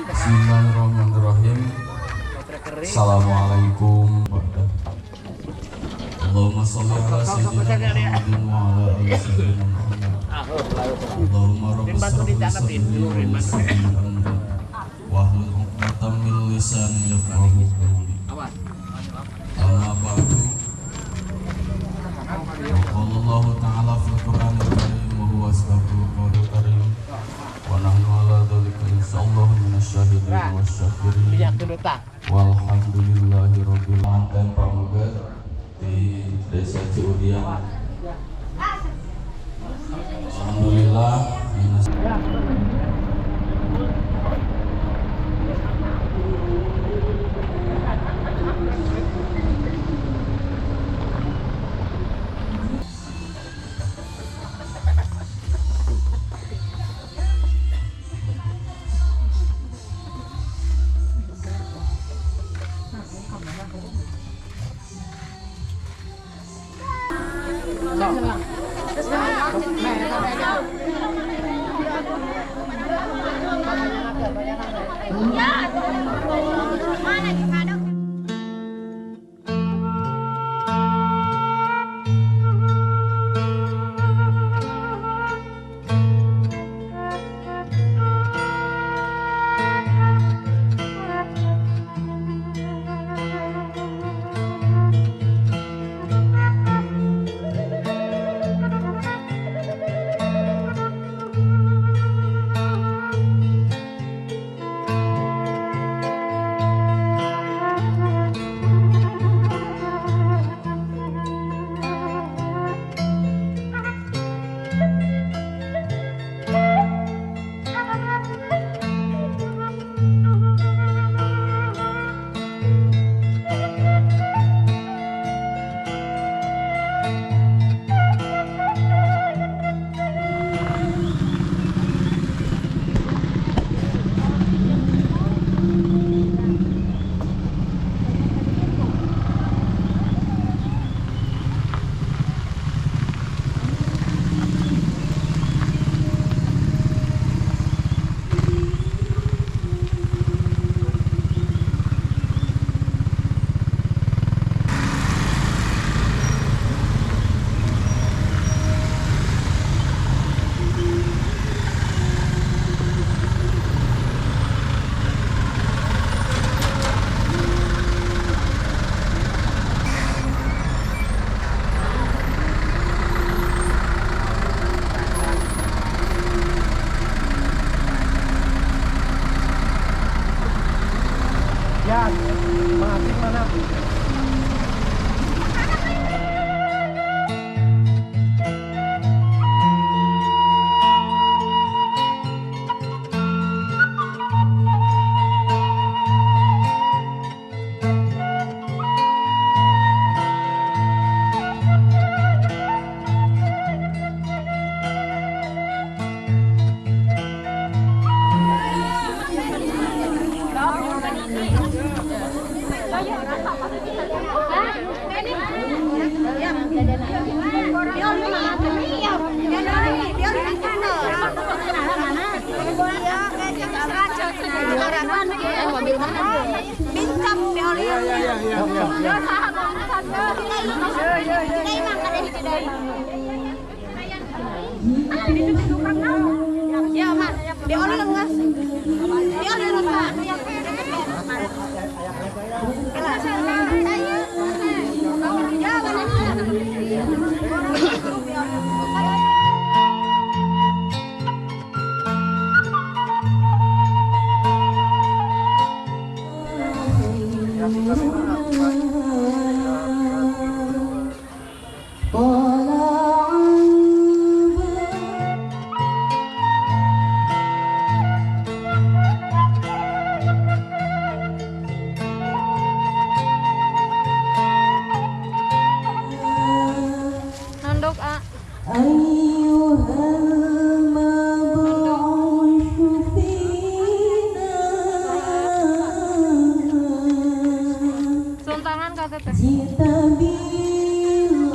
Bismillahirrahmanirrahim. Assalamualaikum. Allahumma sholli ala sayyidina Muhammadin wa ala ali sayyidina Muhammad. Allahumma rabbi shrah li sadri wa yassir li amri wahlul 'uqdatam min lisani yafqahu qawli. Amma ba'du. Qala Allahu ta'ala fil Qur'anil Karim wa huwa asdaqul karim. Wa nahnu ala dzalika insyaallah minasyahidin wasyakirin. Walhamdulillahi rabbil alamin. Pramuka di Desa Ciurian. Alhamdulillah. Teteh? جئت بالأمر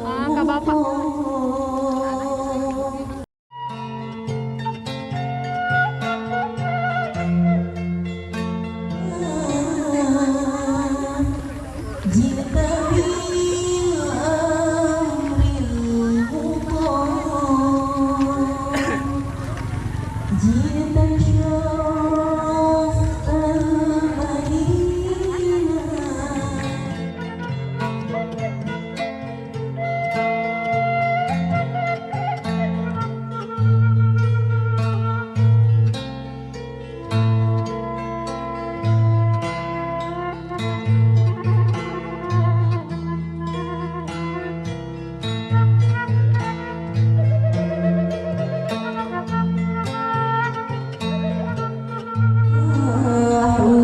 Ah, ka bapak. المطاع. جئت بالأمر المطاع، جئت شرفت المدينة.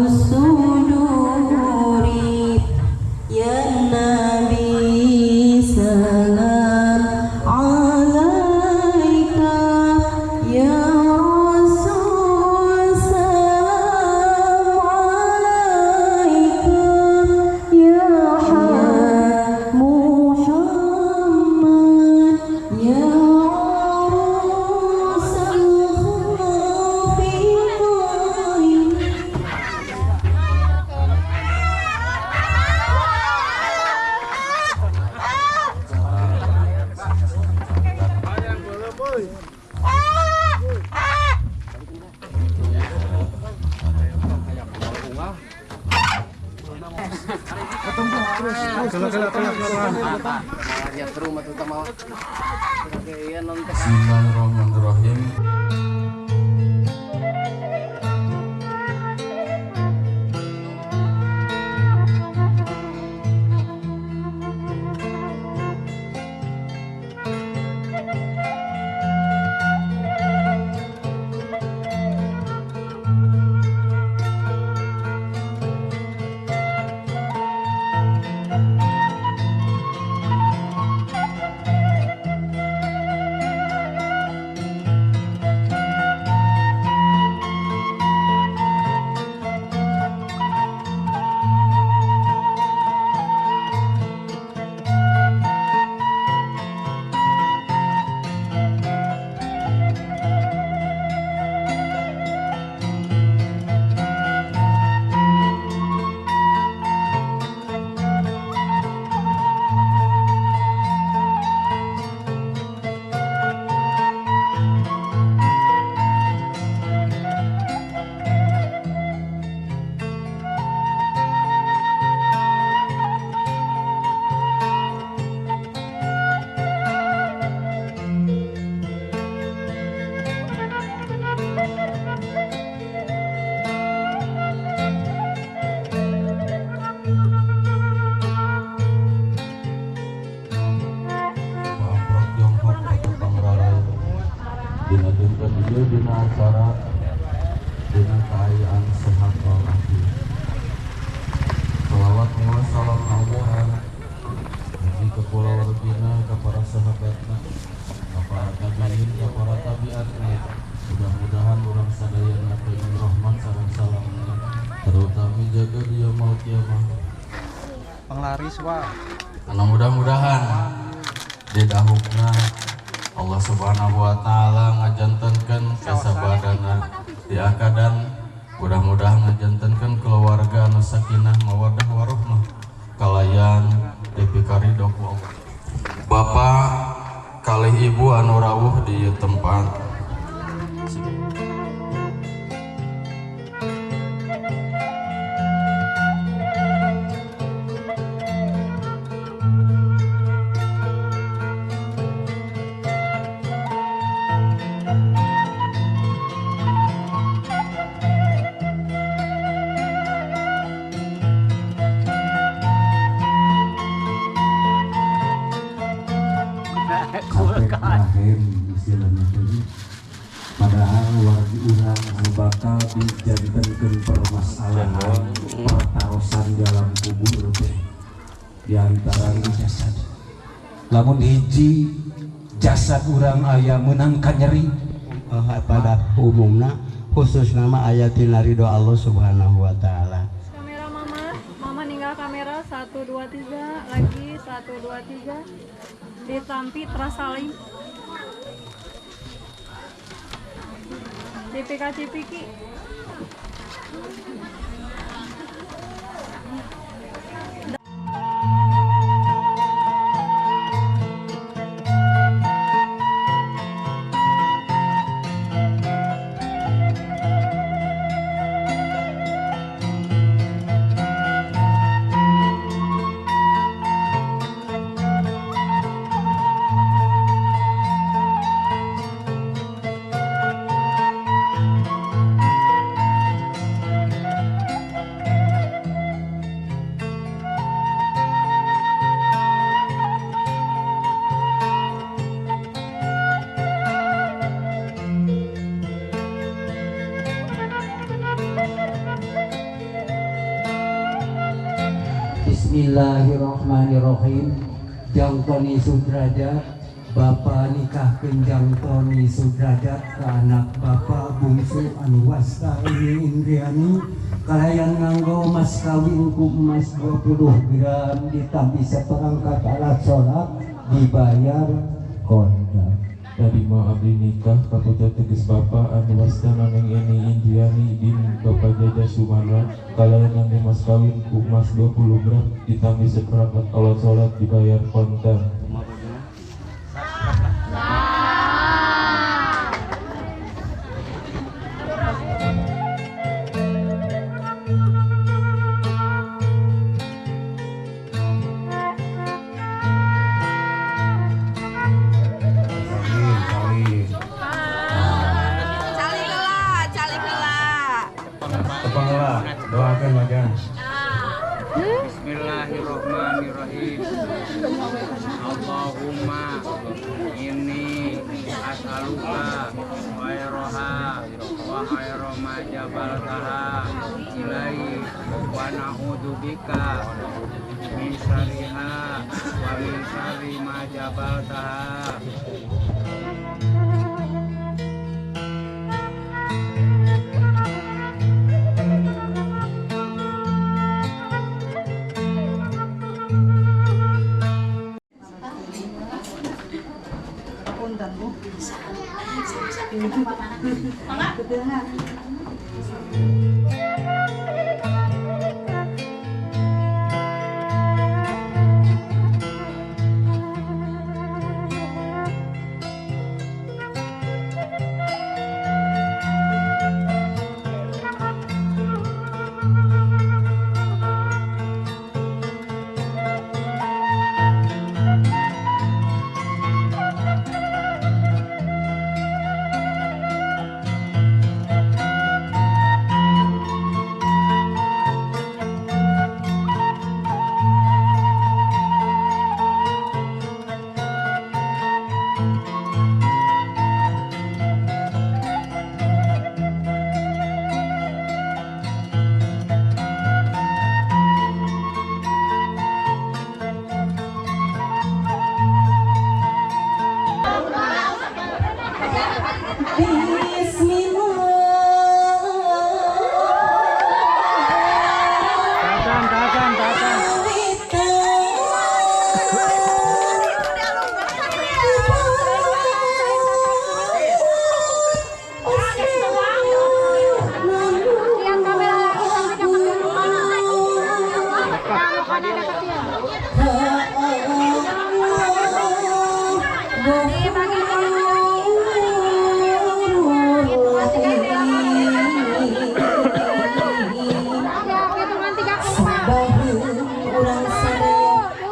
الصدور يا النبي سلام عليك، يا رسول سلام عليك، يا محمد، يا عروس الخافقين. Bismillahirrahmanirrahim. Amprok Tiongkok atau Pangrarai dina dinten ieu, dina acara, dina kaayaan sehat walafiat. Salawat miwah salam Allah mugi ka kulawargina, ka para sahabatna, ka para tabiin, ka para tabiatna. Mudah-mudahan urang sadayana kenging rahmat sareng salamna, terutama jaga dia mau kiamah. Penglaris wah. Karena mudah-mudahan di dahukna Allah Subhanahu wa taala ngajantenkeun kasabadana di akadan, mudah-mudahan ngajantenkeun keluarga anu sakinah mawaddah warahmah kalayan dipikaridho ku Allah. Bapak kalih ibu anu rawuh di ieu tempat. Sampai rahim istilahnya tadi, padahal wargi urang anu bakal dijantenkeun permasalahan pertarosan dalam kubur teh diantara jasad. Lamun hiji jasad urang aya meunang kanyeri. Pada umumna, khusus nama aya tina ridho Allah Subhanahu wa taala. Kamera mama. Pindah kamera 1 2 3 lagi 1 2 3 ditampi trasaling. Cipika cipiki. Bismillahirrahmanirrahim. Jang Tony Sudrajat, Bapak nikahkeun Jang Tony Sudrajat ke anak Bapak bungsu anu wasta ini Indriani kalayan nganggo mas kawin ku emas 20 gram ditampi seperangkat alat sholat dibayar kontan. Tadi mau abdi nikah kaputra teges Bapak anu wasta Neneng Eni Indriani bin Bapak Jaja Sumarla kalayan nganggo mas kawin ku emas 20 gram ditampi seperangkat alat sholat dibayar kontan. Doakan wajah. Bismillahirrahmanirrahim. Allahumma inni as'aluka khairaha wa khaira ma jabaltaha ilai wa na'udzubika min syarriha wa min syarri ma jabaltaha.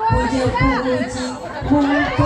Puji-puji.